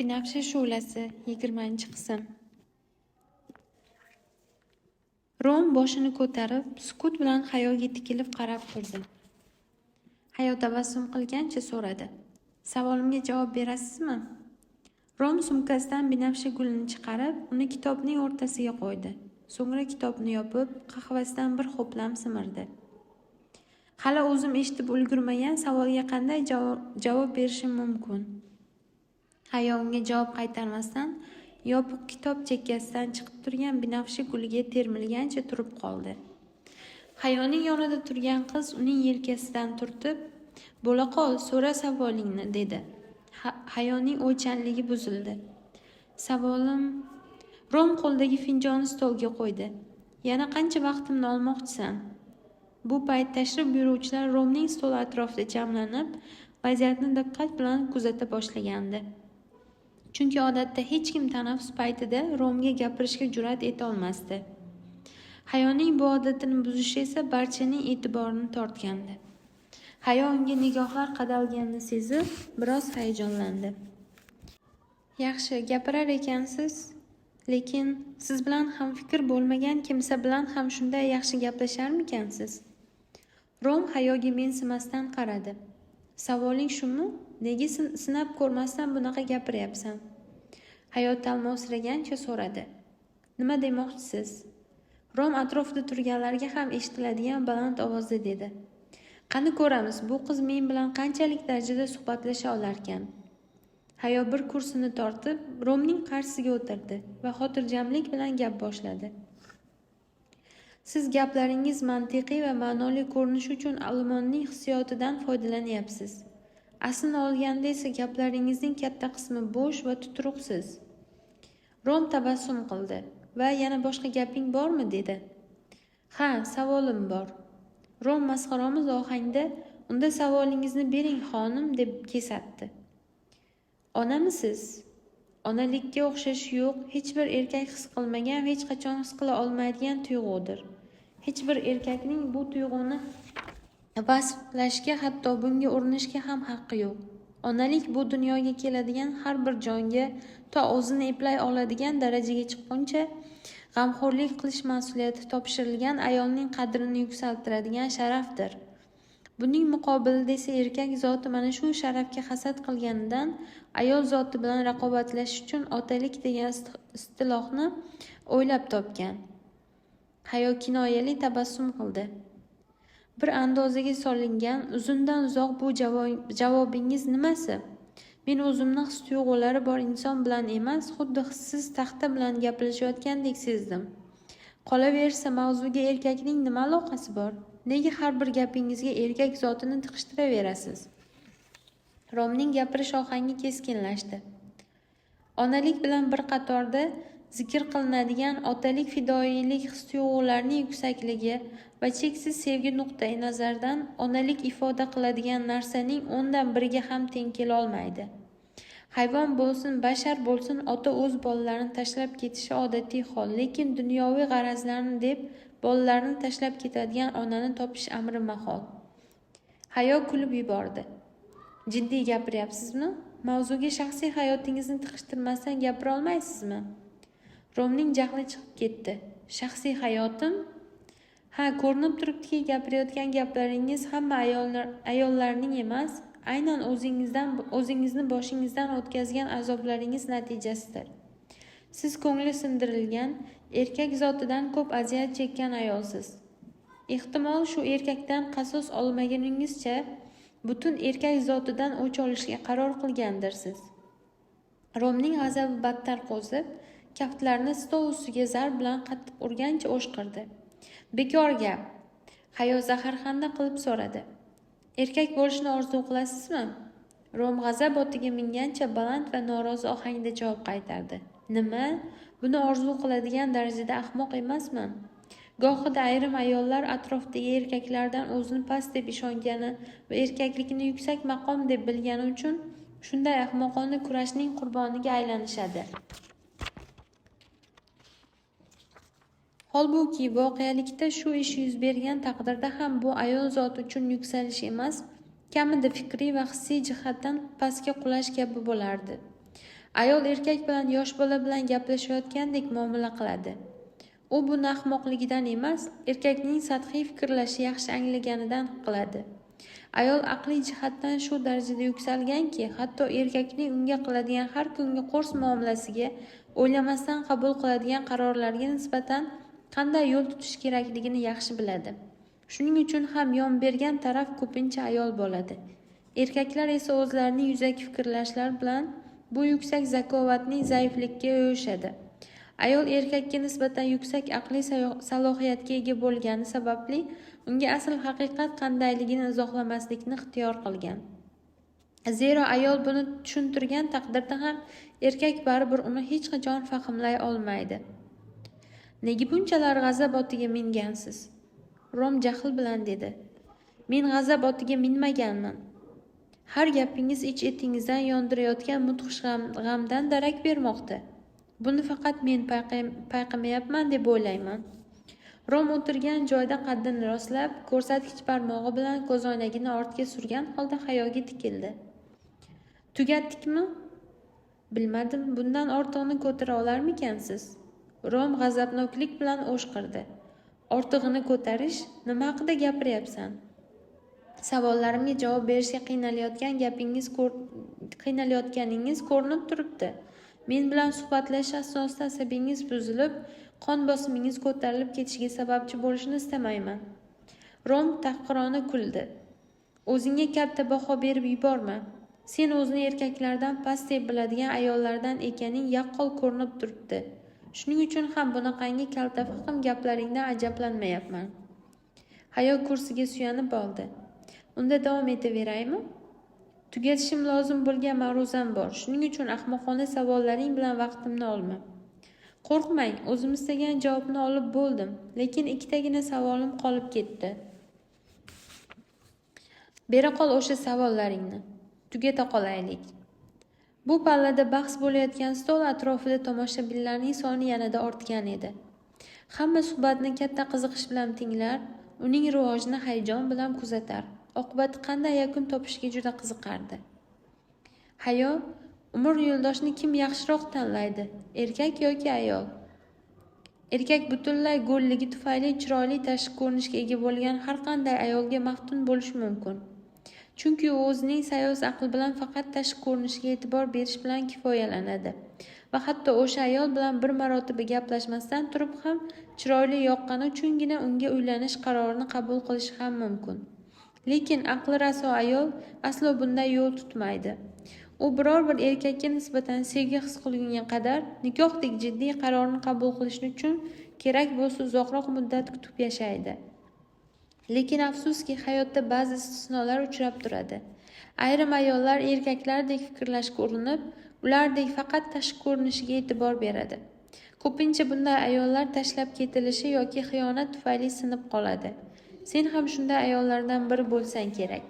Binafsha shu'lasi, 20-qism. Rom boshini ko'tarib, sukut bilan Hayoga tikilib qarab turdi. Hayo tabassum qilgancha so'radi: "Savolimga javob berasizmi?" Rom sumkasidan binafsha gulini chiqarib, uni kitobning o'rtasiga qo'ydi. So'ngra kitobni yopib, qahvasidan bir ho'plam simirdi. Hali o'zim eshitib ulgurmagan savolga qanday javob berishim mumkin? Hayo unga javob qaytarmasdan, yopiq kitob chekkasidan chiqib turgan binafsha guliga termilgancha turib qoldi. Hayoning yonida turgan qiz uning yelkasidan turtib, "Bo'la qol, so'ra savolingni", dedi. Hayoning o'ychanligi buzildi. Savolim... Rom qo'lidagi finjonni stolga qo'ydi. "Yana qancha vaqtimni olmoqchisan?" Bu payt tashrif buyuruvchilar Romning stoli atrofida jamlanib, vaziyatni diqqat bilan kuzata boshlagandi. Chunki odatda hech kim tanaffus paytida Romga gapirishga jur'at etolmasdi. Hayoning bu odatini buzishi esa barchaning e'tiborini tortgandi. Hayo unga nigohlar qadalganini sezib, biroz hayajonlandi. "Yaxshi gapirar ekansiz, lekin siz bilan hamfikr bo'lmagan kimsa bilan ham shunday yaxshi gaplasharmikansiz?" Rom Hayoga mensimasdan qaradi. "Savoling shumi? Nega sinab ko'rmasdan bunaqa gapiryapsan?" Hayo talmovsiragancha so'radi. "Nima demoqchisiz?" Rom atrofida turganlarga ham eshitiladigan baland ovozda dedi. "Qani ko'ramiz, bu qiz men bilan qanchalik darajada suhbatlasha olarkan?" Hayo bir kursini tortib, Romning qarshisiga o'tirdi va xotirjamlik bilan gap boshladi. "Siz gaplaringiz mantiqiy va ma'noli ko'rinishi uchun olomonning hissiyotidan foydalanyapsiz. Aslini olganda esa gaplaringizning katta qismi bo'sh va tuturuqsiz." Rom tabassum qildi va "Yana boshqa gaping bormi?" dedi. "Ha, savolim bor." Rom masxaromuz ohangda, "Unda savolingizni bering, xonim", deb kesatdi. "Onamisiz? Onalikka o'xshashi yo'q, hech bir erkak his qilmagan va hech qachon his qila olmaydigan tuyg'udir. Hech bir erkakning bu tuyg'uni vasflashga, hatto bunga urinishga ham haqqi yo'q. Onalik bu dunyoga keladigan har bir jonga to o'zini eplay oladigan darajaga chiqquncha g'amxo'rlik qilish mas'uliyati topshirilgan ayolning qadrini yuksaltiradigan sharafdir. Buning muqobilida esa erkak zoti mana shu sharafga hasad qilganidan ayol zoti bilan raqobatlashish uchun otalik degan istilohni o'ylab topgan." Hayo kinoyali tabassum qildi. "Bir andozaga solingan uzundan uzoq bu javobingiz nimasi? Men o'zimni his tuyg'ulari bor inson bilan emas, xuddi hissiz taxta bilan gaplashayotgandek sezdim. Qolaversa, mavzuga erkakning nima aloqasi bor? Nega har bir gapingizga erkak zotini tiqishtiraverasiz?" Romning gapirish ohangi keskinlashdi. "Onalik bilan bir qatorda zikr qilinadigan otalik fidoyilik his tuyg'ularining yuksakligi va cheksiz sevgi nuqtai nazaridan onalik ifoda qiladigan narsaning 1/10ga ham teng kelolmaydi. Hayvon bo'lsin, bashar bo'lsin, ota o'z bolalarini tashlab ketishi odatiy hol, lekin dunyoviy g'arazlarni deb bolalarini tashlab ketadigan onani topish amri mahol." Hayo kulib yubordi. "Jiddiy gapiryapsizmi? Mavzuga shaxsiy hayotingizni tiqishtirmasdan gapira olmaysizmi?" Romning jahli chiqib ketdi. "Shaxsiy hayotim? Ha, ko'rinib turibdiki, gapirayotgan gaplaringiz hamma ayollarning emas, aynan o'zingizni boshingizdan o'tkazgan azoblaringiz natijasidir. Siz ko'ngli sindirilgan, erkak zotidan ko'p aziyat chekkan ayolsiz. Ehtimol, shu erkakdan qasos olmaguningizcha butun erkak zotidan o'ch olishga qaror qilgandirsiz." Romning g'azabi battar qo'zib, kaftlarini stol ustiga zarb bilan qattiq urgancha o'shqirdi. "Bekor gap!" Hayo zaharxanda qilib so'radi. "Erkak bo'lishni orzu qilasizmi?" Rom g'azab otiga mingancha baland va norozi ohangda javob qaytardi. "Nima? Buni orzu qiladigan darajada ahmoq emasman. Gohida ayrim ayollar atrofdagi erkaklardan o'zini past deb ishongani va erkaklikni yuksak maqom deb bilgani uchun shunday ahmoqona kurashning qurboniga aylanishadi. Holbuki, voqelikda shu ish yuz bergan taqdirda ham bu ayol zoti uchun yuksalish emas, kamida fikriy va hissiy jihatdan pastga qulash kabi bo'lardi. Ayol erkak bilan yosh bola bilan gaplashayotgandek muomala qiladi. U buni ahmoqligidan emas, erkakning sathiy fikrlashi yaxshi anglaganidan qiladi. Ayol aqliy jihatdan shu darajada yuksalganki, hatto erkakning unga qiladigan har kungi qo'rs muomalasiga, o'ylamasdan qabul qiladigan qarorlarga nisbatan qanday yo'l tutish kerakligini yaxshi biladi. Shuning uchun ham yon bergan taraf ko'pincha ayol bo'ladi. Erkaklar esa o'zlarining yuzaki fikrlashlari bilan bu yuksak zakovatning zaiflikka yo'yishadi. Ayol erkakka nisbatan yuksak aqliy salohiyatga ega bo'lgani sababli unga asl haqiqat qandayligini izohlamaslikni ixtiyor qilgan. Zero ayol buni tushuntirgan taqdirda ham erkak baribir uni hech qachon fahmlay olmaydi. Nega bunchalar g'azab otiga mingansiz? Rom jahl bilan dedi. Men g'azab otiga minmaganman. Har gapingiz ich etingizdan yondirayotgan mudhish g'amdan darak bermoqda. Buni faqat men payqamayapman deb o'ylayman. Rom o'tirgan joyda qaddini rostlab, ko'rsatkich barmog'i bilan ko'zoynagini ortga surgan holda Hayoga tikildi. Tugatdikmi? Bilmadim, bundan ortig'ini ko'tara olarmikansiz? Rom g'azabnoklik bilan o'shqirdi. Ortig'ini ko'tarish? Nima haqida gapiryapsan? Savollarimga javob berishga qiynalayotganingiz ko'rinib turibdi. Men bilan suhbatlashish asnosida asabingiz buzilib, qon bosimingiz ko'tarilib ketishiga sababchi bo'lishini istamayman. Rom tahqirona kuldi. O'zingga katta baho berib yuborma. Sen o'zini erkaklardan past deb biladigan ayollardan ekaning yaqqol ko'rinib turibdi. Shuning uchun ham bunaqangi kaltafahm gaplaringdan ajablanmayapman. Hayo kursiga suyanib oldi. Unda davom etaveraymi? Tugatishim lozim bo'lgan ma'ruzam bor. Shuning uchun ahmoqona savollaring bilan vaqtimni olma. Qo'rqmang, o'zim istagan javobni olib bo'ldim, lekin ikkitagina savolim qolib ketdi. Bera qol o'sha savollaringni. Tugata qolaylik. Bu pallada bahs bo'layotgan stol atrofida tomoshabinlarning soni yanada ortgan edi. Hamma suhbatni katta qiziqish bilan tinglar, uning rivojini hayajon bilan kuzatar. Oqibati qanday yakun topishiga juda qiziqardi. Hayo, umr yo'ldoshni kim yaxshiroq tanlaydi, erkak yoki ayol? Erkak butunlay go'lligi tufayli chiroyli tashqi ko'rinishga ega bo'lgan har qanday ayolga maftun bo'lishi mumkin. Chunki u o'zining sayoz aqli bilan faqat tashqi ko'rinishiga e'tibor berish bilan kifoyalanadi va hatto o'sha ayol bilan bir marotaba gaplashmasdan turib ham chiroyli yoqqani uchungina unga uylanish qarorini qabul qilishi ham mumkin. Lekin aqli raso ayol aslo bunday yo'l tutmaydi. U biror bir erkakka nisbatan sevgi his qilgunga qadar nikohdek jiddiy qarorni qabul qilish uchun kerak bo'lsa uzoqroq muddat kutib yashaydi. Lekin afsuski, hayotda ba'zi istisnolar uchrab turadi. Ayrim ayollar erkaklardek fikrlashga urinib, ulardek faqat tashqi ko'rinishiga e'tibor beradi. Ko'pincha bunday ayollar tashlab ketilishi yoki xiyonat tufayli sinib qoladi. Sen ham shunday ayollardan biri bo'lsang kerak.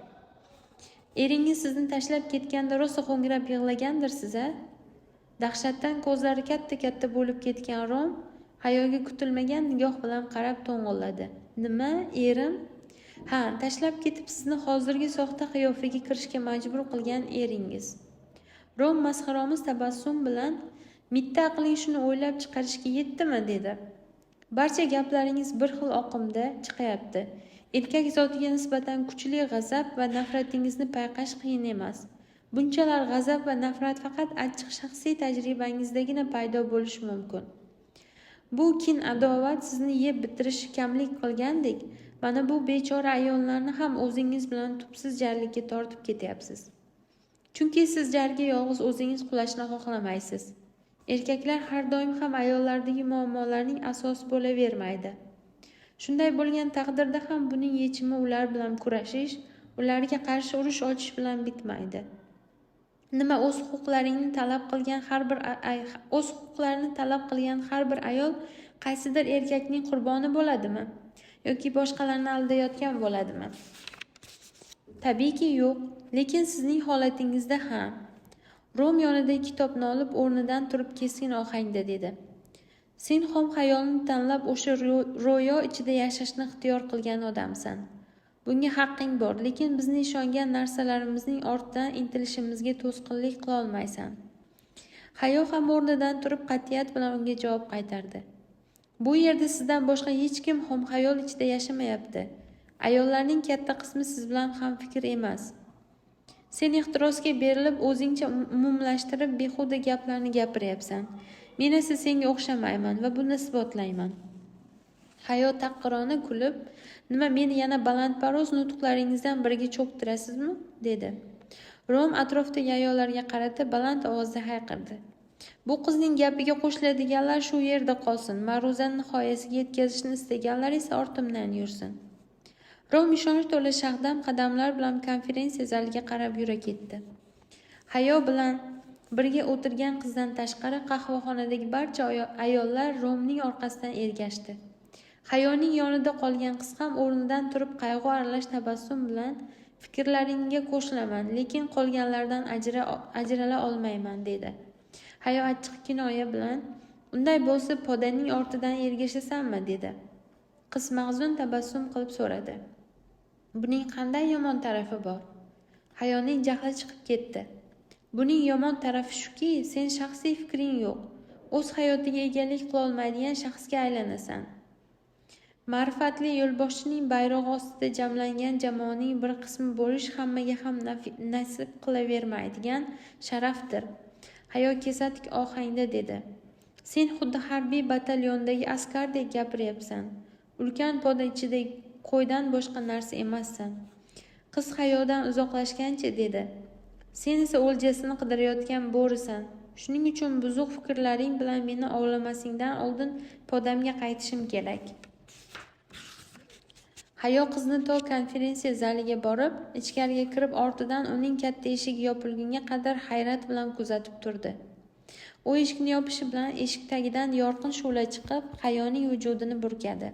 Eringiz sizni tashlab ketganda rosa ho'ngrab yig'lagandirsiz-a? Dahshatdan ko'zlari katta-katta bo'lib ketgan Rom Hayoga kutilmagan nigoh bilan qarab to'ng'illadi. Nima, erim? Ha, tashlab ketib sizni hozirgi soxta qiyofaga kirishga majbur qilgan eringiz. Rom masxaromuz tabassum bilan, mitta aqling shuni o'ylab chiqarishga yetdimi, dedi. Barcha gaplaringiz bir xil oqimda chiqayapti. Erkak zotiga nisbatan kuchli g'azab va nafratingizni payqash qiyin emas. Bunchalar g'azab va nafrat faqat achchiq shaxsiy tajribangizdagina paydo bo'lishi mumkin. Bu kin adovat sizni yeb bitirishi kamlik qilgandek, mana bu bechora ayollarni ham o'zingiz bilan tubsiz jarlikka tortib ketyapsiz. Chunki siz jarga yolg'iz o'zingiz qulashni xohlamaysiz. Erkaklar har doim ham ayollardagi muammolarning asosi bo'lavermaydi. Shunday bo'lgan taqdirda ham buning yechimi ular bilan kurashish, ularga qarshi urush ochish bilan bitmaydi. Nima, o'z huquqlaringni talab qilgan har bir o'z huquqlarini talab qilgan har bir ayol qaysidir erkakning qurboni bo'ladimi yoki boshqalarni aldayotgan bo'ladimi? Tabiiyki yo'q, lekin sizning holatingizda ha. Rom yonidagi kitobni olib o'rnidan turib keskin ohangda dedi. Sen xom xayolni tanlab o'sha ro'yo ichida yashashni ixtiyor qilgan odamsan. Bunga haqqing bor, lekin bizni ishongan narsalarimizning ortidan intilishimizga to'sqinlik qila olmaysan. Hayo ham o'rnidan turib qat'iyat bilan unga javob qaytardi. Bu yerda sizdan boshqa hech kim xom-xayol ichida yashamayapti. Ayollarning katta qismi siz bilan hamfikr emas. Sen ehtirosga berilib, o'zingcha umumlashtirib behuda gaplarni gapiryapsan. Men esa senga o'xshamayman va buni isbotlayman. Hayo taqirona kulib, nima, meni yana balandparvoz nutqlaringizdan biriga cho'ktirasizmi? Dedi. Rom atrofdagi ayollarga qarata baland ovozda hayqirdi. Bu qizning gapiga qo'shiladiganlar shu yerda qolsin, ma'ruzani nihoyasiga yetkazishni istaganlar esa ortimdan yursin. Rom ishonch to'la shag'dam qadamlar bilan konferensiya zaliga qarab yura ketdi. Hayo bilan birga o'tirgan qizdan tashqari qahvaxonadagi barcha ayollar Romning orqasidan ergashdi. Hayoning yonida qolgan qiz ham o'rnidan turib qayg'u aralash tabassum bilan fikrlaringga qo'shilaman, lekin qolganlardan ajrala olmayman, dedi. Hayo achchiq kinoya bilan unday bo'lsa podaning ortidan ergashasanmi, dedi. Qiz mahzun tabassum qilib so'radi. Buning qanday yomon tarafi bor? Hayoning jahli chiqib ketdi. Buning yomon tarafi shuki, sen shaxsiy fikring yo'q, o'z hayotiga egalik qila olmaydigan shaxsga aylanasan. Ma'rifatli yo'lboshchining bayrog'i ostida jamlangan jamoaning bir qismi bo'lish hammaga ham nasib qilavermaydigan sharafdir. Hayo kesatk ohangda dedi. Sen xuddi harbiy batalyondagi askardek gapiryapsan. Ulkan poda ichidagi qo'ydan boshqa narsa emassan. Qiz Hayodan uzoqlashgancha dedi. Sen esa o'ljasini qidirayotgan bo'risan. Shuning uchun buzuq fikrlaring bilan meni ovlamasingdan oldin podamga qaytishim kerak. Hayo qizni to konferensiya zaliga borib, ichkariga kirib ortidan uning katta eshigi yopilgunga qadar hayrat bilan kuzatib turdi. U eshikni yopishi bilan eshik tagidan yorqin shu'la chiqib, Hayoning vujudini burkadi.